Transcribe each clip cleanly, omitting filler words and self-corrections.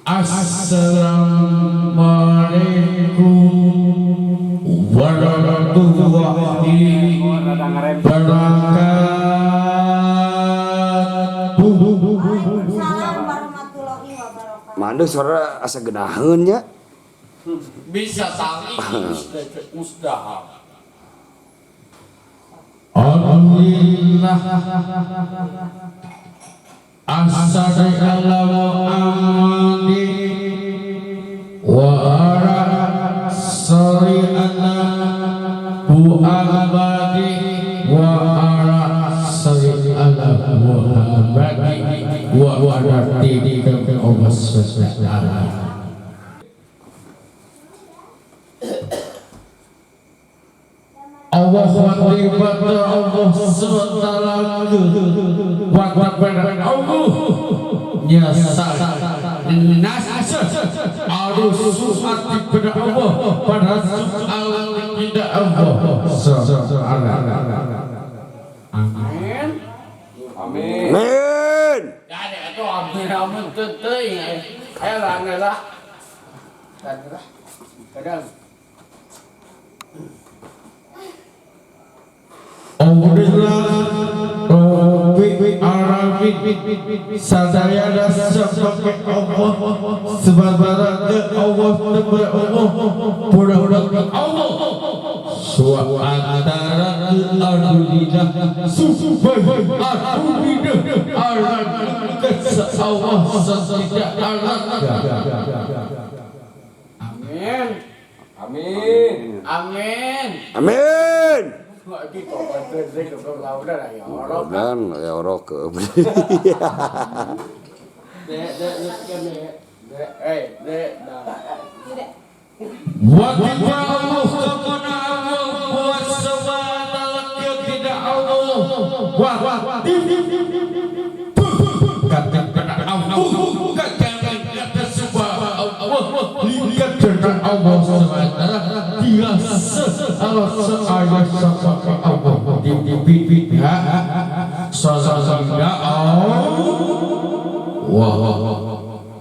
Assalamualaikum warahmatullahi wabarakatuh. Waalaikumsalam warahmatullahi wabarakatuh. Mandu suara asa geunaheun nya. Bisa tali musdahar. Alhamdulillah. Asari ala Muhammadi wa ala sari ala Muhammadi wa ala sari ala Muhammadi wa ala tilka Allah subhanahu. Allah wa Allah SWT wa Allah nyasar nasr harus suati pada Allah pada soal tidak Allah subhanahu. Amin. Amin. Amin. Jadi itu amin amin teuing. Ayo lah lah. Kadang. Alhamdulillah Rabbil alamin. Sadaya sebagai Allah sebagai Allah sebagai Allah pura-pura Allah suatara alhamdulillah subhanallah Allah tidak alam. Amin. Amin. Amin. Amin. Dan ya orok.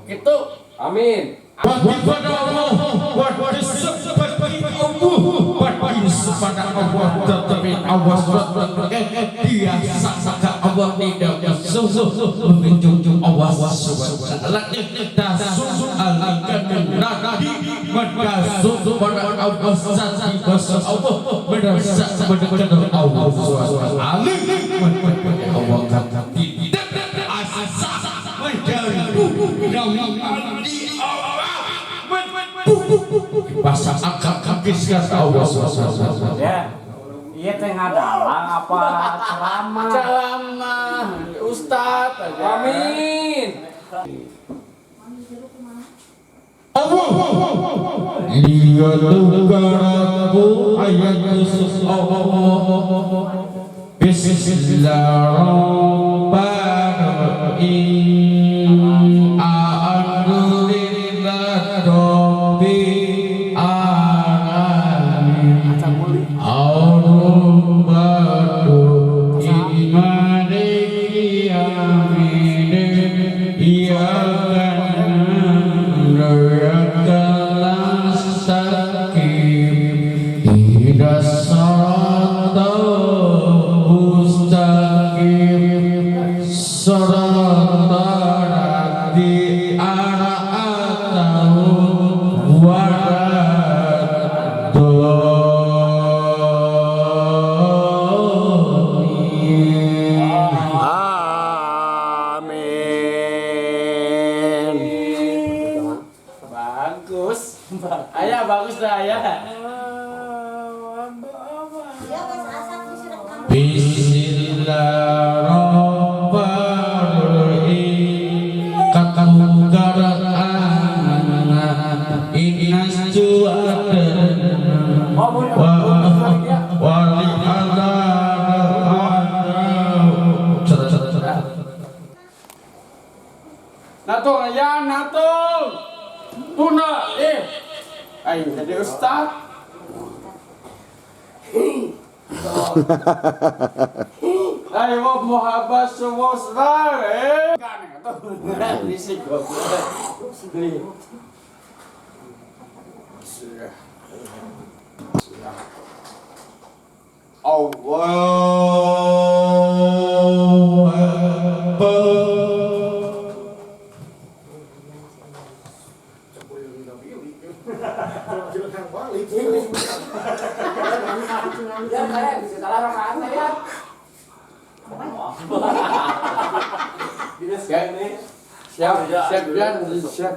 Itu. Amin. Bahasa akal kisah Allah. Ya, iya teh ngadalang apa ceramah? Ceramah, Ustad aja. Amin. Allah liyadukaraku ayat khusus Allah. Bismillahirrahmanirrahim. Alhamdulillah rabbil alamin. Amin. Bagus. Ayah bagus dah ayah. Ya geus asak geus rekam. Bismillahirrahmanirrahim. Natung ayah, natung. Tuna, eh. Ayo jadi ustad. Ayo muhabbat semua saudara. Kan itu bisik goblok. Allahu Akbar. Ya saya bisa salah rokaan saya. Siap nih. Siap, siap dan siap.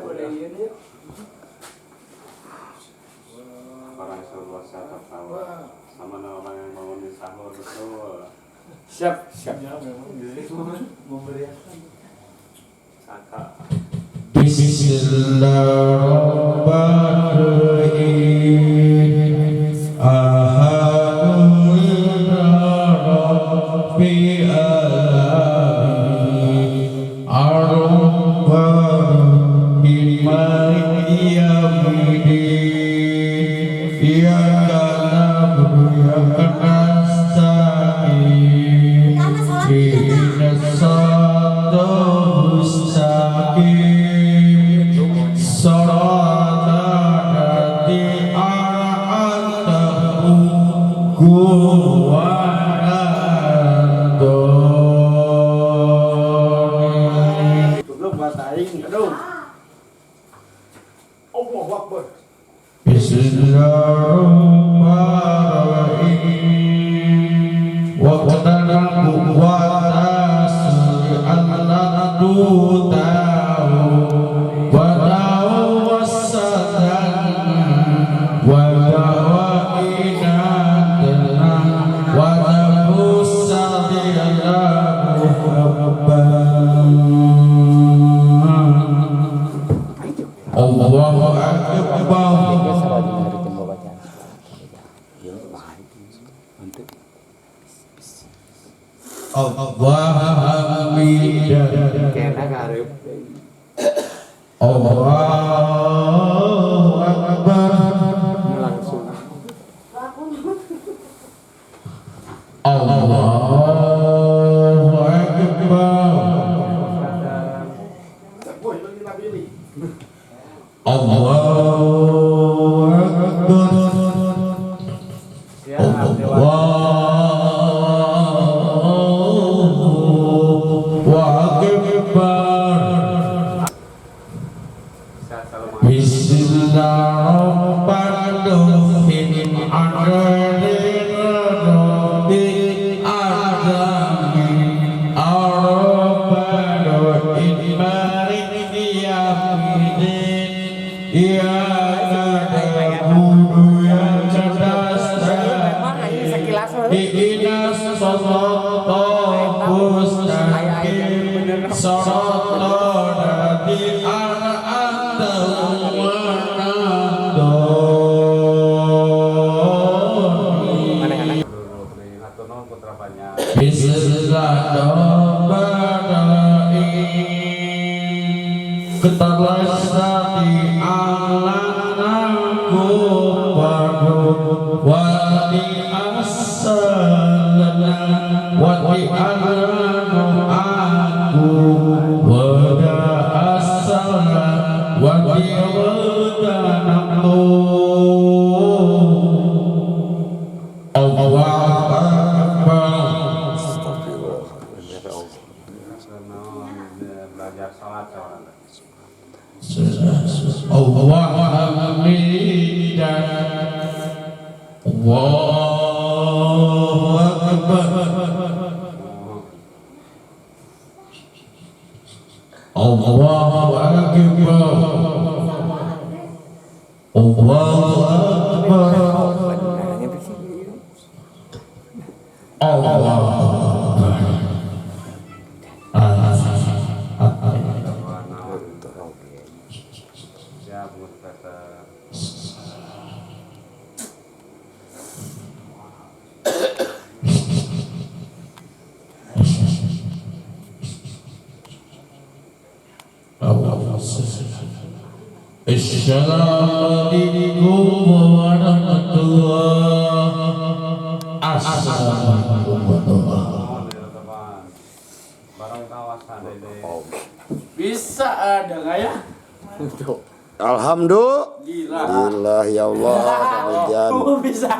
Orang seluas tertawa sama orang yang bangun di sahur betul. Siap, siap. Saka. Bismillahirrahmanirrahim. Alhamdulillah Rabbil alamin. Ar-Rahmanir-Rahim. Maliki yaumiddin. Iyyaka na'budu wa iyyaka nasta'in. Karena sholat juga. Ihdinas siratal mustaqim. Siratal ladzina an'amta alaihim. Goblok bahasa aing. Aduh. Allahu Akbar. Bismillahirrahmanirrahim. Wa qadara quwwata su'alatu ta'u wa ta'u wassadana wa ta'wa'inatana wa ta'ussadiyala muhabban. Allahu Akbar. Allah Allahu Akbar. Allahu Akbar. Allahu Akbar. Allahu Akbar. Sehat selalu. Bismillahirrahmanirrahim. Alhamdulillahirabbil alamin. Arrahmanirrahim. Maliki yaumiddin. Iyyaka na'budu wa iyyaka nasta'in. Ihdinas siratal mustaqim. Siratal ladzina an'amta alaihim. Hatur nuhun putra banyak. Bismillahirrahmanirrahim. Ketarlasati alanaku padu wati asalana wati alanu aku wada asala wati wadanaku. Allahu Akbar. Nuhun belajar sholat seorang. Allah Allahu Akbar. Allahu Akbar. Allahu Akbar. Allahu Akbar. Siap kata. Assalamualaikum warahmatullahi. Assalamualaikum warahmatullahi. Oh, di teman. Barang kawasan dede. Bisa ada nggak ya? Alhamdulillah Gila. ya Allah, demikian. Oh, bisa.